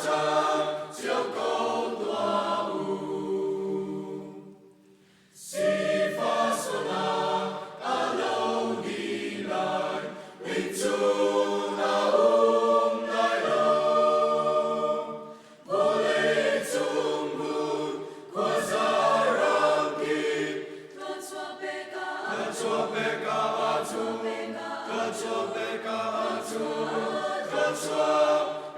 Thangṭhat cio ko tuah u. Sifah sualnak a lo dih lai, ritcun a um lai lo. Vawleicung hmun khuaza ramkip thluachuah pek ah ahcun, thluachuah pek ah ahcun, thluachuah.